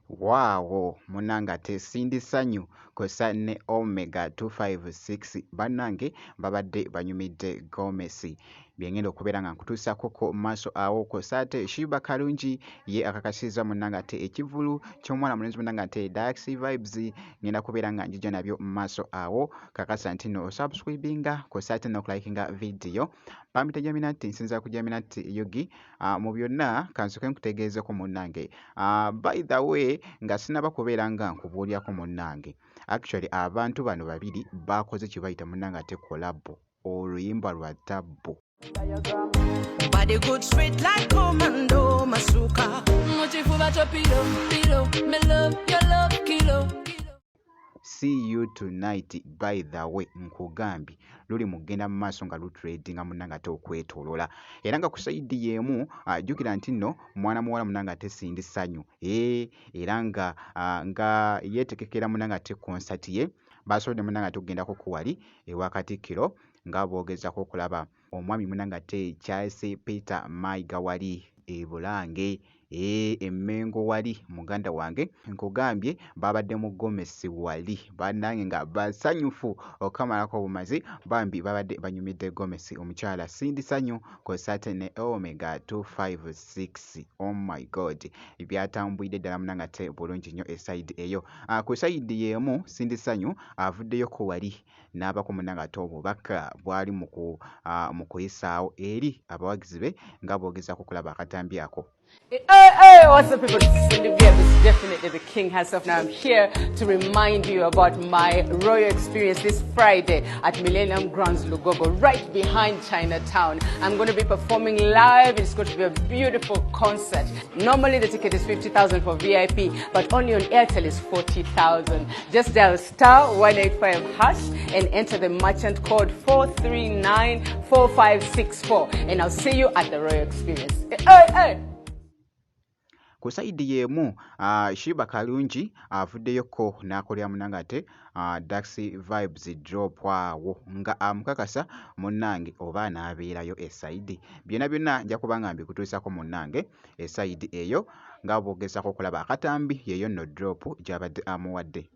Waawo munnange ate Cindy Sanyu kw'ossa ne Omega 256 bannange babadde banyumidde gomesi. Bye ngenda okubeera nga nkutuusaako ko mu maaso awo kw'ossa ate Sheebah Karungi ye akakasizza munnange ate ekivvulu ky'omuwala mulenzi munnange ate Dax Vibes ngenda kubeera nga njija nabyo mu maaso awo. Kakasa nti nno osubscribinga kw'ossa ate n'okulikinga vidiyo. Bampita Jaminati nsinziira ku Jaminati Yugi. Mu byonna kansooke nkutegeezeko munnange. By the way nga sinnaba kubeera nga nkubuulyako munnange, actually abantu bano babiri baakoze kye bayita munnange ate collabo oluyimba lwa ttabbu. Body good straight like commando masuka. Muchifuba cho pilo, pilo, me love your love kilo. See you tonight. By the way, nkugambye luli mugenda mu maaso nga lutrendinga munnange ate okwetoolola era nga ku side y'emu jjukira nti nno mwana muwala munnange ate Cindy Sanyu ee era nga yeetegekera munnange ate concert ye basobodde munnange ate okugendako ku wali ewa Katikkiro nga boogezaako okulaba omwami munnange ate Charles Peter Mayiga wali e Bulange ee e Mmengo wali muganda wange nkugambye babadde mu gomesi wali bannange nga basanyufu okukamalako obumazi bambi babadde banyumidde gomesi omukyala Cindy Sanyu kw'ossa ate ne Omega 256. Oh my God, byatambwidde ddala munnange ate bulungi nnyo e side eyo. Ku side y'emu Cindy Sanyu avuddeyo ko wali n'abaako munnange ate obubaka bw'ali mu kuyisaawo eri abawagizi be nga boogezaako okulaba akatambi ako. Hey, hey, what's up, people? This is Cindy V. This is definitely the king herself. Now, I'm here to remind you about my royal experience this Friday at Millennium Grounds, Lugogo, right behind Chinatown. I'm going to be performing live. It's going to be a beautiful concert. Normally, the ticket is 50,000 for VIP, but only on Airtel is 40,000. Just dial *185# and enter the merchant code 4394564, and I'll see you at the royal experience. Hey, hey! Ku side y'emu Sheebah Karungi avuddeyoko n'akolera munnange ate Dax Vibes drop awo nga amukakasa munnange oba anaabeerayo e side. Byonna byonna nja kuba nga mbikutuusaako munnange e side eyo nga bw'ogezaako okulaba akatambi yeeyo nno drop gy'abadde amuwadde.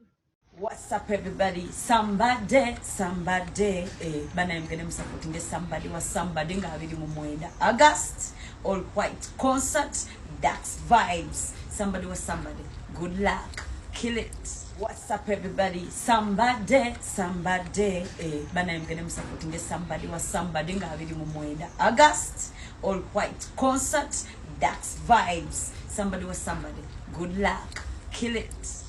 What's up, everybody? Somebody, somebody, eh, bana mugende musupportinge Somebody wa Somebody nga 29 August, all white concert, Dax Vibes. Somebody wa Somebody. Good luck. Kill it. What's up, everybody? Somebody, somebody, eh, bana mugende musupportinge Somebody wa Somebody nga 29 August, all white concert, Dax Vibes. Somebody wa Somebody. Good luck. Kill it.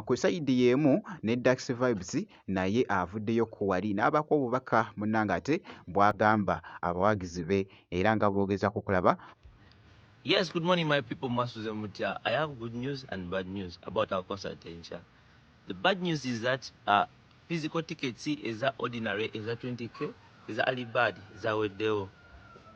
Ku side y'emu ne Dax Vibes naye avuddeyo ku wali n'abaako obubaka munnange ate bw'agamba abawagizi be era nga boogezaako okulaba. Yes, good morning, my people. Mwasuze mutya. I have good news and bad news about our concert enkya. The bad news is that physical tickets eza ordinary eza 20K eza early bird zaweddewo.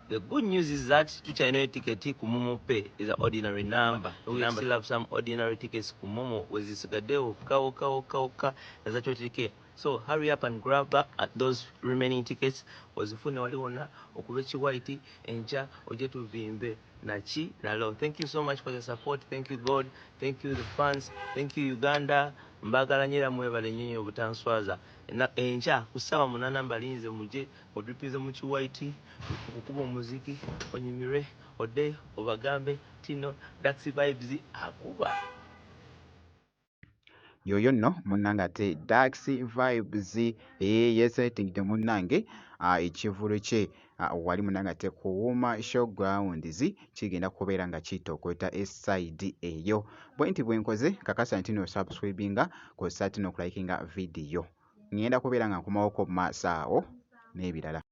The good news is that tukyalinayo ticket ku Momo Pay eza ordinary number. We still have some ordinary tickets ku Momo wezisigaddewo kawo kawo kawo ka eza 20K. So hurry up and grab those remaining tickets ozifune wali wonna okuba ekiwaiti enkya ojje tuvimbe naki nalo. Thank you so much for the support. Thank you, God. Thank you, the fans. Thank you, Uganda. Mbagala nnyo era mwebale nnyo nnyo obutanswaza. Enkya ku ssaawa 8 mbalinze mujje odripize mu kiwaiti okukuba omuziki onyumirwe odde obagambe tino Dax Vibes akuba. Yoyo nno munnange ate Dax Vibes ee yeesetingidde munnange ekivvulu kye wali munnange ate ku Wuma Show Grounds kigenda kubeera nga kitokota e side eyo. Bwe nti bwe nkoze kakasa nti nno osubscribinga kw'ossa ate n'okulikinga vidiyo. Ŋŋenda kubeera nga nkomawoko mu maaso awo n'ebirala.